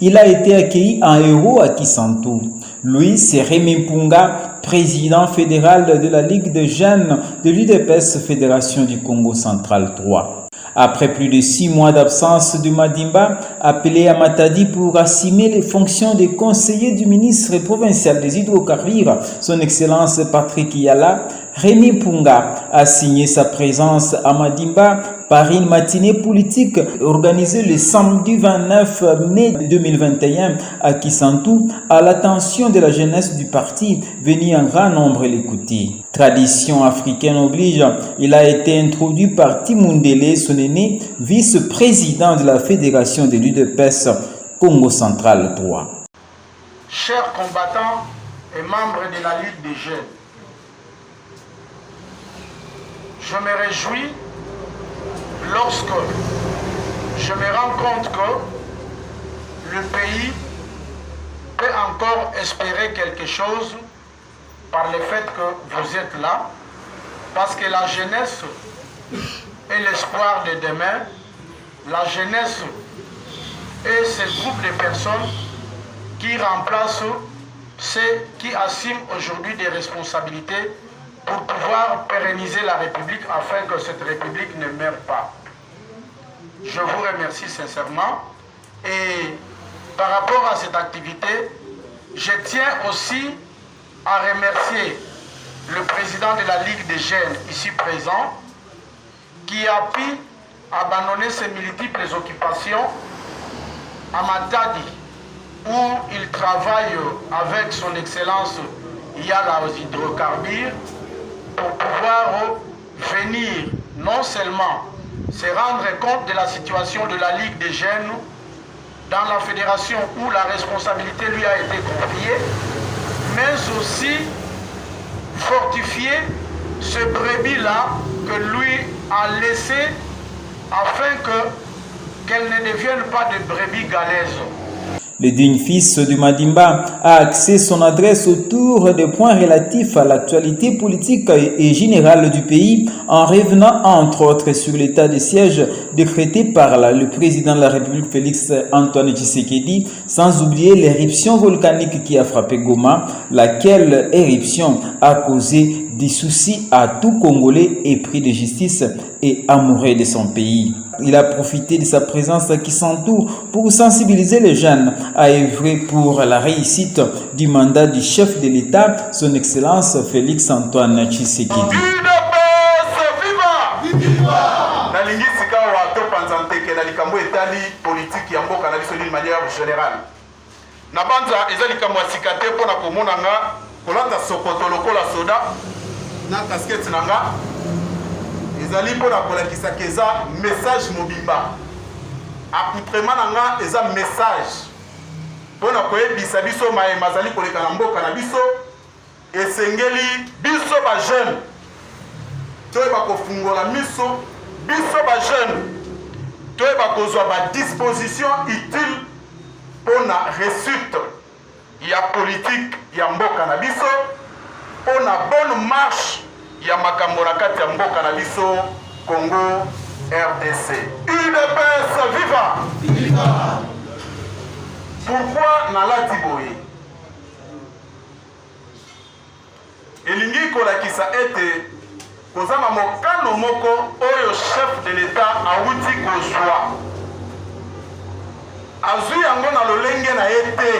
Il a été accueilli en héros à Kisantu. Lui, c'est Rémi Mpunga, président fédéral de la Ligue des jeunes de l'UDPS Fédération du Congo central 3. Après plus de 6 mois d'absence de Madimba, appelé à Matadi pour assumer les fonctions de conseiller du ministre provincial des hydrocarbures, son Excellence Patrick Yala, Rémi Mpunga a signé sa présence à Madimba par une matinée politique organisée le samedi 29 mai 2021 à Kisantu à l'attention de la jeunesse du parti venue en grand nombre l'écouter. Tradition africaine oblige, il a été introduit par Timundele, son aîné, vice-président de la Fédération de l'UDPS Congo Central 3. Chers combattants et membres de la Ligue des jeunes, je me réjouis lorsque je me rends compte que le pays peut encore espérer quelque chose par le fait que vous êtes là, parce que la jeunesse est l'espoir de demain, la jeunesse est ce groupe de personnes qui remplacent ceux qui assument aujourd'hui des responsabilités pour pouvoir pérenniser la République afin que cette République ne meure pas. Je vous remercie sincèrement et par rapport à cette activité, je tiens aussi à remercier le président de la Ligue des jeunes ici présent qui a pu abandonner ses multiples occupations à Matadi où il travaille avec son excellence Yala aux hydrocarbures pour pouvoir venir non seulement se rendre compte de la situation de la Ligue des jeunes dans la fédération où la responsabilité lui a été confiée, mais aussi fortifier ce brebis-là que lui a laissé afin qu'elle ne devienne pas de brebis galaises. Le digne fils du Madimba a axé son adresse autour des points relatifs à l'actualité politique et générale du pays en revenant entre autres sur l'état de siège décrété par le président de la République Félix Antoine Tshisekedi, sans oublier l'éruption volcanique qui a frappé Goma, laquelle éruption a causé des soucis à tout Congolais épris de justice et amoureux de son pays. Il a profité de sa présence à Kisantu pour sensibiliser les jeunes à œuvrer pour la réussite du mandat du chef de l'État, son Excellence Félix Antoine Tshisekedi. UDPS viva! Viva! Nalingi sikawa topanza nteke na likambo etali politiki ya mboka na biso d'une manière générale. Na banza eza likambo ya sika te mpo na komona nga kolata sokoto lokola soda na casquette na nga, ezali mpo na kolakisa ke eza message mobimba. Accoutrement na nga eza message mpo na koyebisa biso maye mazali koleka na mboka na biso. Esengeli biso ba jeune toyeba kofungola miso, biso ba jeune toyeba kozwa ba disposition utile mpo na réussite ya politique ya mboka na biso, mpo na bonne marche ya makambo na kati ya mboka na biso Congo RDC. UDPS viva! Viva! Pourquoi nalati boye? Elingi kolakisa ete koza na mokano moko oyo chef de l'Etat awuti kozwa. Azwi yango na lolenge na ye te.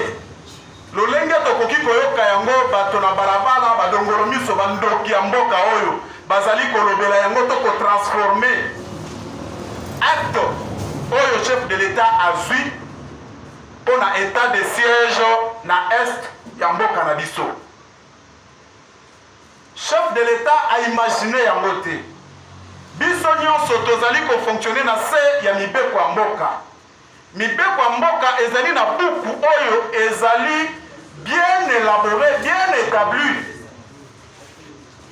Lolenge tokoki koyoka yango bato na balabala, badongolo miso, bandoki ya mboka oyo bazali kolobela yango to kotransforme acte oyo chef de l'Etat azwi mpo na etat de siège na est ya mboka na biso. Chef de l'Etat a imagine yango te. Biso nyonso tozali kofonctionne na se ya mibeko ya mboka. Mibeko ya mboka ezali na buku oyo ezali bien élaboré, bien établi.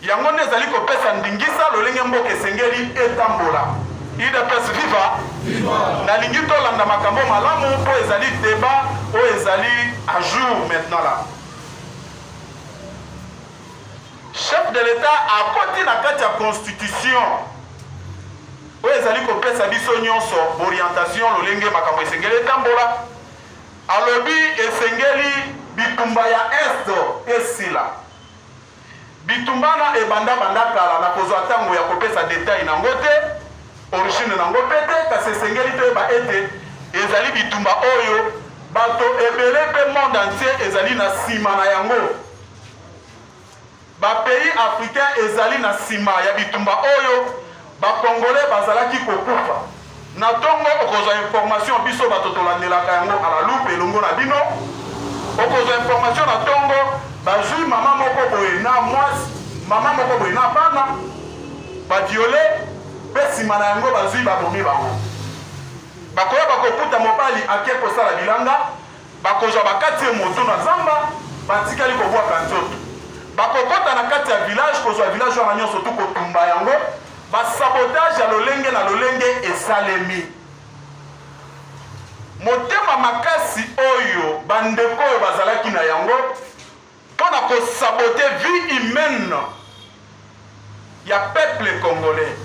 Yango nde ezali kopesa ndingisa lolenge mboka esengeli etambola. UDPS viva! Nalingi tolanda makambo malamu mpo ezali debat oyo ezali à jour maintenant là. Chef de l'Etat akoti na kati ya constitution oyo ezali kopesa biso nyonso orientation lolenge makambo esengeli etambola. Alobi esengeli bitumba ya Est esila. Bitumba wana ebanda banda kala, nakozwa tango ya kopesa detail nango te, origine nango pe te, kasi esengeli toyeba ete ezali bitumba oyo bato ebele pe monde entier ezali na sima na yango. Ba pays africains ezali na sima ya bitumba oyo ba congolais bazalaki kokufa. Na tongo okozwa information, biso bato tolandelaka yango à la loupe elongo na bino, okozwa information na tongo bazui mama moko boye na mwasi, mama moko boye na bana ba violer pe sima na yango bazui babomi bango. Bakoya bakokuta mobali ake kosala bilanga. Bakozwa bakati ye moto na zamba, batikali kobwaka nzoto. Bakokota na kati ya village, kozwa village wana nyonso tu kotumba yango. Ba sabotage ya lolenge na lolenge esalemi. Motema makasi oyo bandeko oyo bazalaki na yango mpo na ko saboter vie humaine ya peuple congolais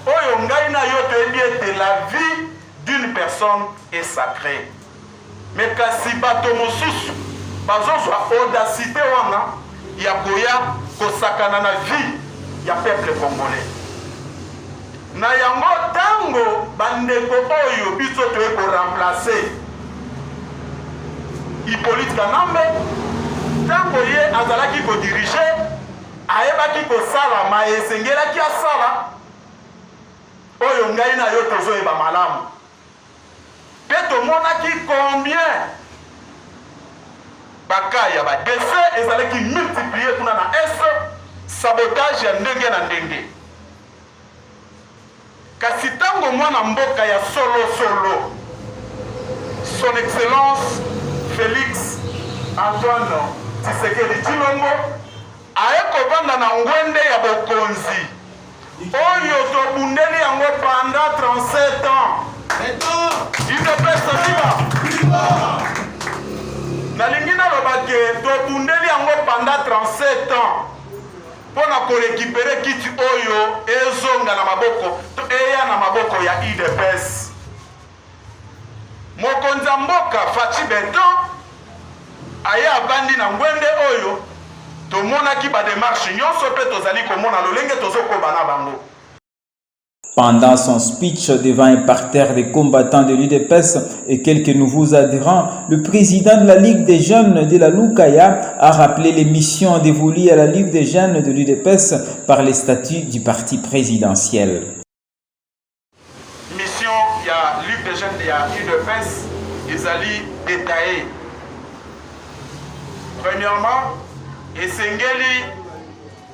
oyo ngai na yo toyebi ete la vie d'une personne est sacree. Mais kasi bato mosusu bazozwa audacite wana ya koya kosakana na vie ya peuple congolais. Na yango tango bandeko oyo biso toye ko remplacer Hippolyte Kanambe, tango ye azalaki ko diriger, ayebaki kosala maye esengelaki asala, oyo ngai na yo tozoyeba malamu. Pe tomonaki combien ba cas ya ba decès ezalaki multiplier kuna na Est, sabotage ya ndenge na ndenge. Kasi tango mwana mboka ya solo solo Son Excellence Felix Antoine Tshisekedi Tshilombo aye kovanda na ngwende ya bokonzi oyo tobundeli yango pendant 37 ans. Udps viva! Nalingi naloba ke tobundeli yango pendant 37 ans mpo na korekipere kiti oyo ezonga na maboko to eya na maboko ya udps. Mokonzi ya mboka Fatshi Beton aye avandi na ngwende oyo tomonaki ba demarches nyonso mpe tozali komona lolenge tozokoba na bango. Pendant son speech devant un parterre des combattants de l'UDPS et quelques nouveaux adhérents, le président de la Ligue des jeunes de la Lukaya a rappelé les missions dévolues à la Ligue des jeunes de l'UDPS par les statuts du parti présidentiel. Mission ya Ligue des jeunes ya UDPS ezali detaille. Premièrement, esengeli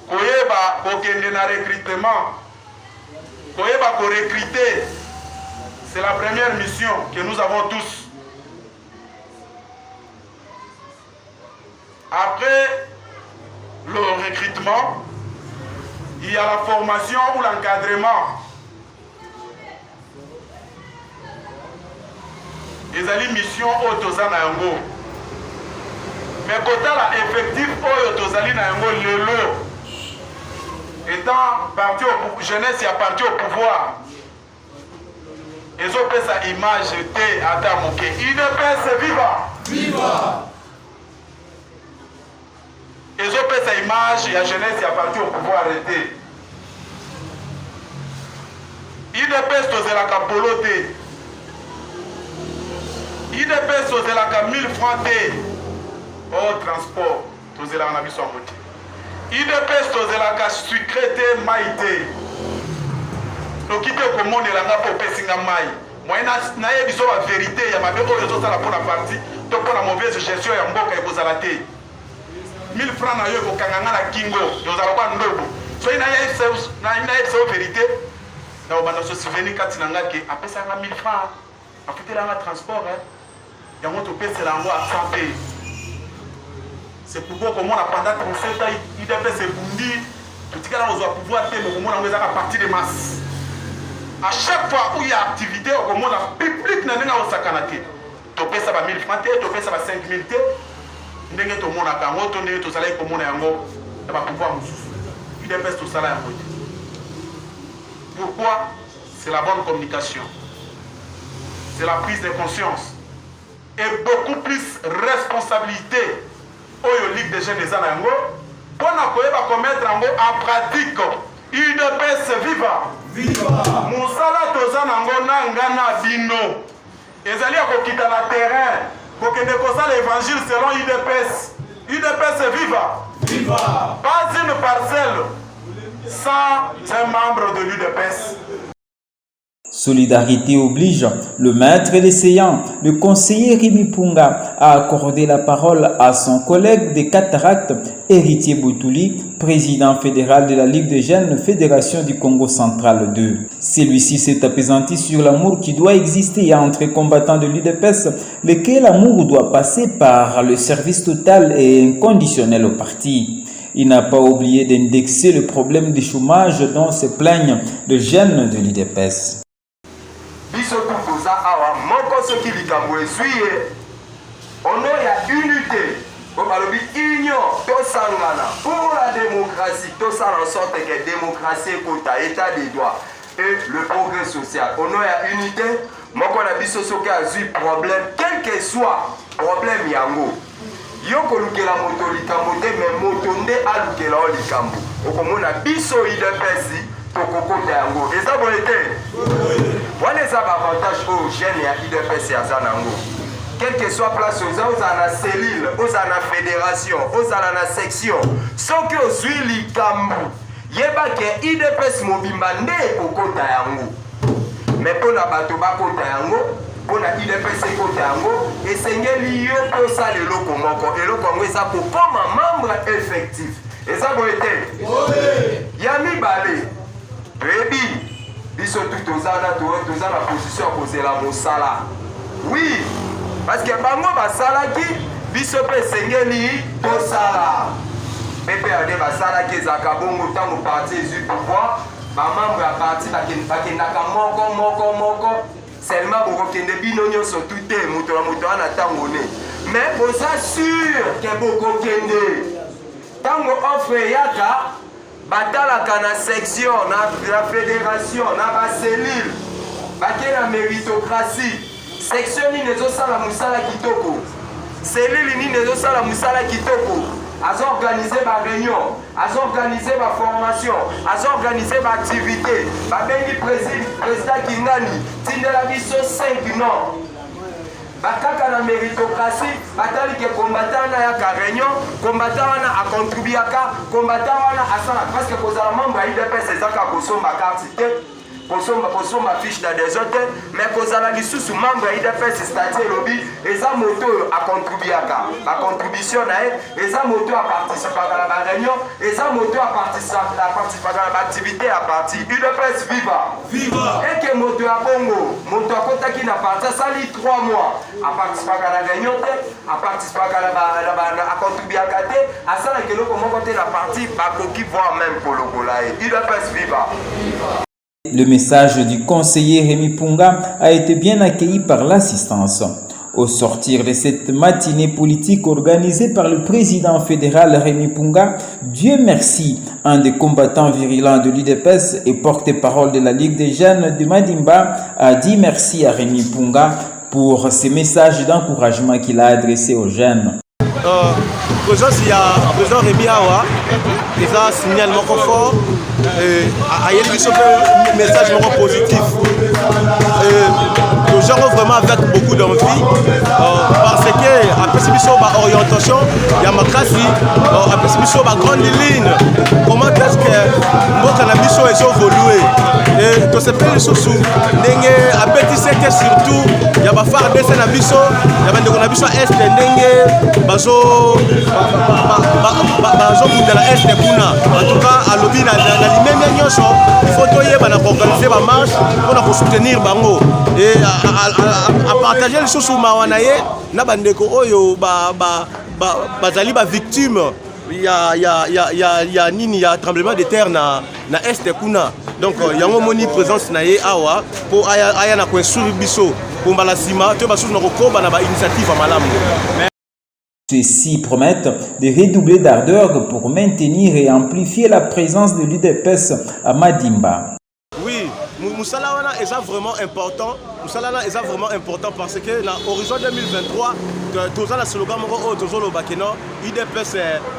koyeba kokende na recrutement, koyeba ko recruter, c'est la première mission que nous avons tous. Après le recrutement, il y a la formation ou l'encadrement. Ezali mission oyo toza na yango. Mais kotala effectif oyo tozali na yango lelo, étant parti au jeunesse ya parti au pouvoir, ezopesa image te ata moke. UDPS viva! Viva! Ezopesa image ya jeunesse ya parti au pouvoir te. UDPS tozelaka polo te. UDPS tozelaka 1000 francs te. Oh transport tozelaka na biso yango te. UDPS tozelaka sucre te, mai te. Noki te okomonela nga mpo opesi nga mai. Moyen nayebi so ba verite ya mabe oyo ozosala mpo na parti to mpo na mauvaise gestion ya mboka ekozala te. 1000 francs na yo ekokanga nga na kingo, ekozala kwa ndobo. Soki nayebisa yo verite, na obanda so souvenir kati na nga ke apesa nga 1000 francs, afutela nga transport, hein. Yango topesela yango accent te. C'est pourquoi komona pendant 37 ans UDPS ebundi, totikala kozwa pouvoir te, mais komona yango ezaka parti de masse. À chaque fois où il y a activité, okomona public na ndenge akosakana te. Topesa ba 1000 francs te, topesa ba 5000 te, ndenge tomonaka yango to ndenge tozalaki komona yango na ba pouvoir mosusu. UDPS tosala yango te. Pourquoi? C'est la bonne communication. C'est la prise de conscience. Et beaucoup plus responsabilité oyo Ligue des jeunes eza na yango mpo na koyeba komettre yango en pratique. UDPS viva! Viva! Mosala toza nango na nga na bino ezali ya kokita na terrain, kokende kosala évangile selon UDPS. UDPS viva! Viva! Pas une parcelle sans un membre de l'UDPS. Solidarité oblige, le maître des séants, le conseiller Rémi Punga, a accordé la parole à son collègue des Cataractes, Héritier Boutouli, président fédéral de la Ligue des jeunes Fédération du Congo central 2. Celui-ci s'est appesanti sur l'amour qui doit exister entre combattants de l'UDPS, lequel amour doit passer par le service total et inconditionnel au parti. Il n'a pas oublié d'indexer le problème du chômage dont se plaignent les jeunes de l'UDPS. Biso tu toza awa moko, soki likambo ezwi ye, au nom ya unité oyo balobi union, tosangana pour la démocratie, tosala en sorte que démocratie ekota, état de droit et le progrès social. Au nom ya unité moko na biso, soki azwi problème, quel que soit problème yango, yo kolukela moto likambo te, mais moto nde alukela yo likambo. Okomona biso UDPS tokokota yango. Eza boye te? Wana eza baavantage oyo jeune ya UDPS aza nango. Quel que soit place oza, ozala na cellule, ozala na fédération, ozala na section, soki ozwi likambo, yeba ke UDPS mobimba nde ekokota yango. Mais mpo na bato bakota yango, mpo na UDPS ekota yango, esengeli yo mpe osala eloko moko. Eloko yango eza kokoma membre effectif. Eza boye te? Ya mibale, toyebi biso tu toza na toza na position ya kozela mosala. Oui, parce que bango basalaki, biso mpe esengeli tosala. PPRD basalaki, ezalaka bongo. Ntango parti ezwi pouvoir, bamembre ya parti bakendaka moko moko moko seulement. Bokokende bino nyonso tu te, moto na moto wana ntango ne, mais boza sûr ke bokokende. Ntango offre eyaka, batalaka na section, na fédération, na bacellule, bake na méritocratie: section nini ezosala mosala kitoko, cellule nini ezosala mosala kitoko, azoorganize baréunion, azoorganize baformation, azoorganize baactivité. Babengi président Kingani, tindela biso 5 non bakaka na méritocratie. Batali ke combattant wana ayaka réunion, combattant wana acontribuaka, combattant wana asala. Parce que kozala membre ya UDPS eza kaka kosomba carte te, kosomba fiche d'adhésion te, mais kozala lisusu membre ya UDPS, statut elobi, eza moto oyo acontribuaka, bacontribution na ye, eza moto oyo aparticipaka na baréunion, eza moto oyo aparticipaka na baactivité ya parti. UDPS viva! Eke moto ya bongo, moto akotaki na parti, asali 3 mois, aparticipaka na réunion te, aparticipaka, acontribuaka te, asalaka eloko moko te na parti, bakoki voir même kolokola ye. UDPS viva! Le message du conseiller Rémi Punga a été bien accueilli par l'assistance. Au sortir de cette matinée politique organisée par le président fédéral Rémi Punga, Dieu merci, un des combattants virulents de l'UDPS et porte-parole de la Ligue des jeunes de Madimba, a dit merci à Rémi Punga pour ces messages d'encouragement qu'il a adressés aux jeunes. Présence ya président Rémi awa eza signal moko fort. Ayeli biso mpe message moko positif. Tojango vraiment avec beaucoup d'envie parce que apesi biso baorientation ya makasi, apesi biso bagrande ligne, comment est-ce que mboka na biso ezoévolue. Tosepeli lisusu ndenge abetisi ete surtout ya baFARDC na biso, ya bandeko na biso ya Est, ndenge bazobunda na Est kuna. En tout cas, alobi na limemia nyonso, il faut toyeba na koorganize bamarche mpona kosoutenir bango. E apartage lisusu mawa na ye na bandeko oyo bazali bavictime ya nini, ya tremblement de terre na Est kuna. Donc yango omoni présence na ye awa mpo aya na koinstruire biso mpo mbala nsima toyeba susu na kokoba na bainitiative ya malamu. Ceux-ci promettent de redoubler d'ardeur pour maintenir et amplifier la présence de l'UDPS à Madimba. Oui. Mosala wana eza vraiment important, mosala wana eza vraiment important parce que na horizon 2023 toza na slogan moko oyo tozoloba ke non, UDPS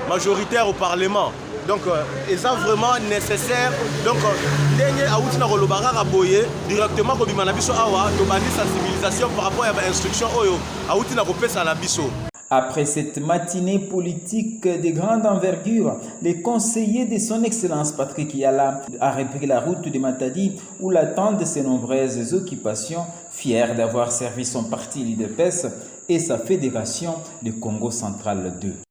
majoritaire au parlement. Donc eza vraiment nécessaire. Donc ndenge awuti na koloba kaka boye, directement kobima na biso awa, tobandi sensibilisation par rapport ya bainstruction oyo awuti na kopesa na biso. Après cette matinée politique de grande envergure, les conseillers de son Excellence Patrick Yala a repris la route de Matadi où l'attendent ses nombreuses occupations, fier d'avoir servi son parti l'UDPS et sa fédération, le Congo Central 2.